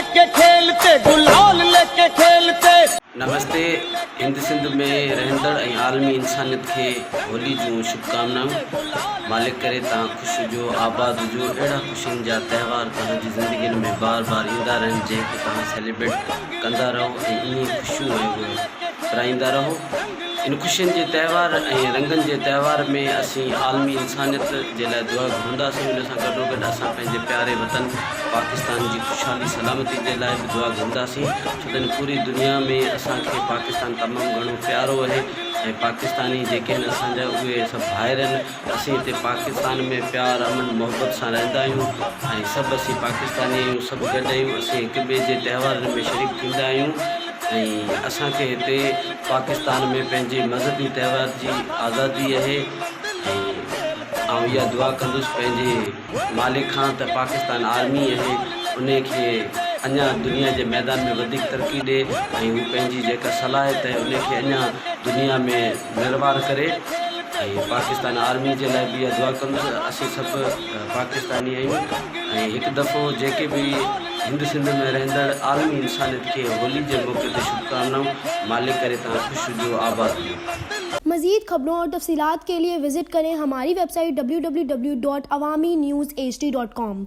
ليڪي کيلتي گلال ليڪي کيلتي. نمستي هند سنڌ ۾ رهندڙ ۽ عالمي انسانيت کي هولي جون شڀڪامنائون مالڪ ڪري توهان خوش هجو آباد هجو اهڙا خوشين جا تهوار توهان جي زندگين ۾ بار بار ايندا رهن جنهن کي توهان سيليبريٽ ڪندا رهو ۽ ائين خوشيون ۽ پرائيندا رهو ان خوشين جي تهوار ۽ رنگن جي تهوار ۾ اسين عالمي انسانيت جي لاء دعا گهرنداسين ان سان گڏوگڏ اسان پنهنجي پياري وطن پاڪستان جي خوشحالي سلامتي جي لاء به دعا گهرنداسين ڇو ته ان پوري دنيا ۾ اسان کي پاڪستان تمام گهڻو پيارو اهي ۽ پاڪستاني جيڪي آهن اسان جا اهي سڀ ڀائر آهن اسين هتي پاڪستان ۾ پيار امن محبت سان رهندا آهيون ۽ سڀ اسين پاڪستاني آهيون سڀ گڏ آهيون اسين هڪ ٻئي جي تهوارن ۾ شريڪ ٿيندا آهيون ۽ اسان کي هتي پاڪستان ۾ پنهنجي مذهبي تهوار جي آزادي اهي ۽ آئون اها دعا ڪندس پنهنجي مالڪ کان ته پاڪستان آرمي اهي انهي کي اڃا دنيا جي ميدان ۾ وڌيڪ ترقي ڏي ۽ هو پنهنجي جيڪا صلاحيت اهي انهي کي اڃا دنيا ۾ نروار ڪري ۽ پاڪستان آرمي جي لاء به اها دعا ڪندس اسين سڀ پاڪستاني آهيون ۽ هڪ دفعو جيڪي به هند سنڌ ۾ رهندڙ عالمي انسانيت کي هولي جي موقعي تي شڀڪامنائون مالڪ ڪري توهان خوش هجو آباد هجو. مزيد خبرون اور تفصيلات کے لئے وزٽ ڪرين ھماري web site www.awamiNewsHD.com.